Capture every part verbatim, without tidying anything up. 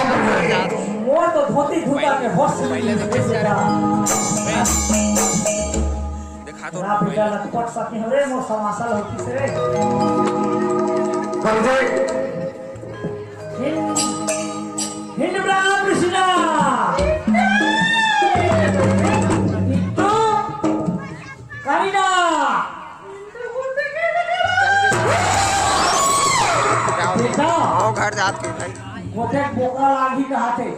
मोर तो धोती धूता के होश नहीं है बेटा। देखा तो ना बेटा, लटपट सकी हो रे, मोर समासल होती से रे। हिंद, हिंद ब्राह्मण कृष्णा। तो करीना। बेटा। आओ घर जात के भाई। कोठे बोका लागी कहाथे।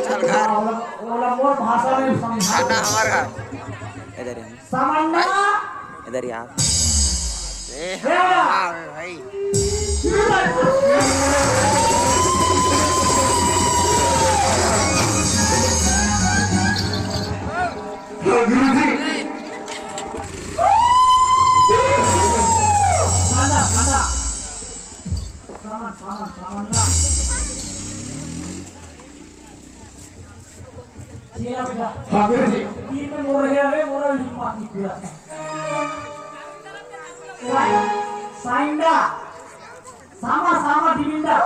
चल घर। ओला, ओला मोर भाषा में समझा। ना हमार घर। इधर ही। समन्ना। इधर ही आप। ए, बेटा। हाँ, भाई। गुरुजी। खाना, खाना। सामान, सामान, सामान ला। चेला बेटा। हाँ, गुरुजी। तीन में मोर है, अरे मोर ही मार निकला। साइन-, साइंडा। सामा, सामा, डिबिंडा।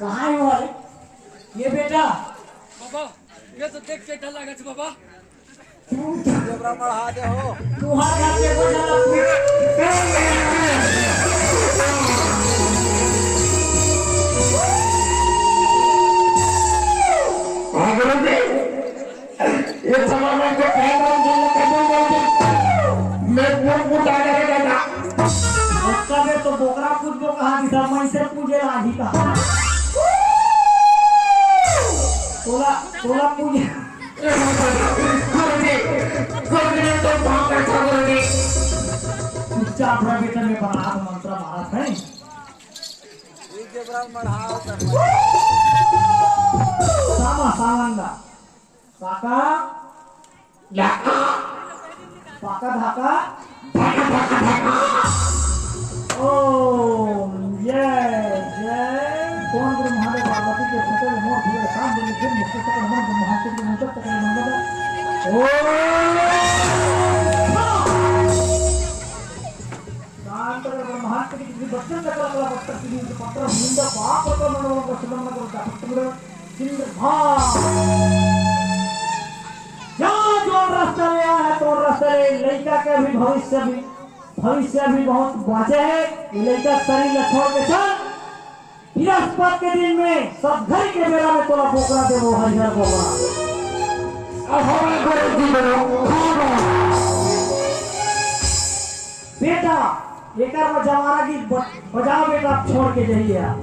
कहाँ है वो वाले? ये बेटा। बाबा, ये तो देख के डर लगा बाबा। तू, तू, तू हाथ हाथ में कोई ना। ये जमाना के पहलवान जो लोग कहते हैं, मैं बोल को डाले रे दादा। बच्चा में तो बोकरा पूछ बो कहा कि सब मैं से पूछे लागी का। तोला, तोला पूछ। गुरुजी, गुरुजी ने तो बहुत अच्छा गुरुजी। चुपचाप रह बेटा, मैं बना मंत्र मारा है। सामा सावंदा। साका। लाका। पाका धाका। धाका, धाका, धाका। ओम जय जय। कौन गुरु महादेव पार्वती के फोटो में मोर भूले सांप बोले फिर मुझसे तक हनुमान ब्रह्मास्त्र के मुंडक तक मंगल। ओम। शांत कर ब्रह्मास्त्र की बच्चन तक लकला पत्थर की नींद पत्थर मुंडा बाप का मनोरंग सुलम कर पत्थर सिंह भाग। जहाँ जो रास्ता ले आया है, तो रास्ता ले, लड़का के भी भविष्य भी, भविष्य भी बहुत बाँचे है। ये लड़का शरीर ला छोड़ के चल, बृहस्पति के दिन में सब घर के बेरा में तोला बोकरा देबो, हरिहर बोकरा। अब हमें गुरु जी बनो, हाँ बनो। बेटा, एकर में जमाना की ब-, बजाओ बेटा, छोड़ के जाइए आप।